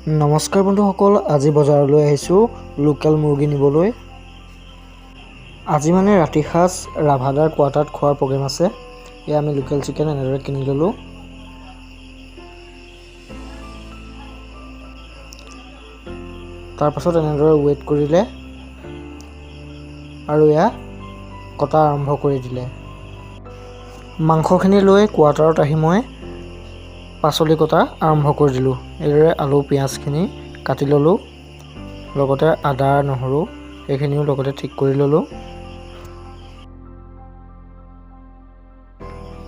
নমস্কাৰ বন্ধুসকল, আজি বজাৰলৈ আহিছোঁ লোকেল মুৰ্গী নিবলৈ। আজি মানে ৰাতি সাঁজ ৰাভাদাৰ কোৱাৰ্টাৰত খোৱাৰ প্ৰগ্ৰেম আছে। এয়া আমি লোকেল চিকেন এনেদৰে কিনি ল'লোঁ। তাৰপাছত এনেদৰে ৱেইট কৰিলে আৰু এয়া কটা আৰম্ভ কৰি দিলে। মাংসখিনি লৈ কোৱাৰ্টাৰত আহি মই পাচলি কটা আৰম্ভ কৰি দিলোঁ। এইদৰে আলু পিঁয়াজখিনি কাটি ল'লোঁ, লগতে আদা নহৰু সেইখিনিও লগতে ঠিক কৰি ল'লোঁ।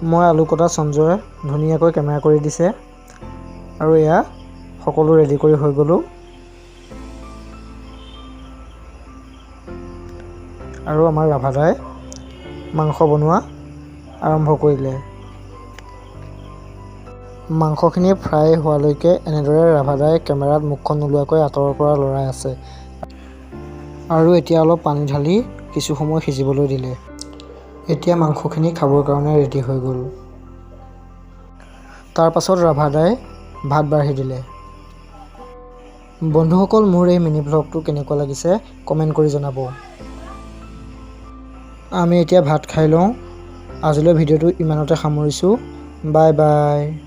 মই আলু কটা সঞ্জয়ে ধুনীয়াকৈ কেমেৰা কৰি দিছে আৰু এয়া সকলো ৰেডি কৰি হৈ গ'লোঁ। আৰু আমাৰ ৰাভাদাই মাংস বনোৱা আৰম্ভ কৰিলে। মাংসখিনি ফ্ৰাই হোৱালৈকে এনেদৰে ৰাভাদাই কেমেৰাত মুখখন নোলোৱাকৈ আঁতৰৰ পৰা লৰাই আছে। আৰু এতিয়া অলপ পানী ঢালি কিছু সময় সিজিবলৈ দিলে। এতিয়া মাংসখিনি খাবৰ কাৰণে ৰেডি হৈ গ'ল। তাৰ পাছত ৰাভাদাই ভাত বাঢ়ি দিলে। বন্ধুসকল, মোৰ এই মিনি ভ্লগটো কেনেকুৱা লাগিছে কমেণ্ট কৰি জনাব। আমি এতিয়া ভাত খাই লওঁ। আজিলৈ ভিডিঅ'টো ইমানতে সামৰিছোঁ। Bye bye.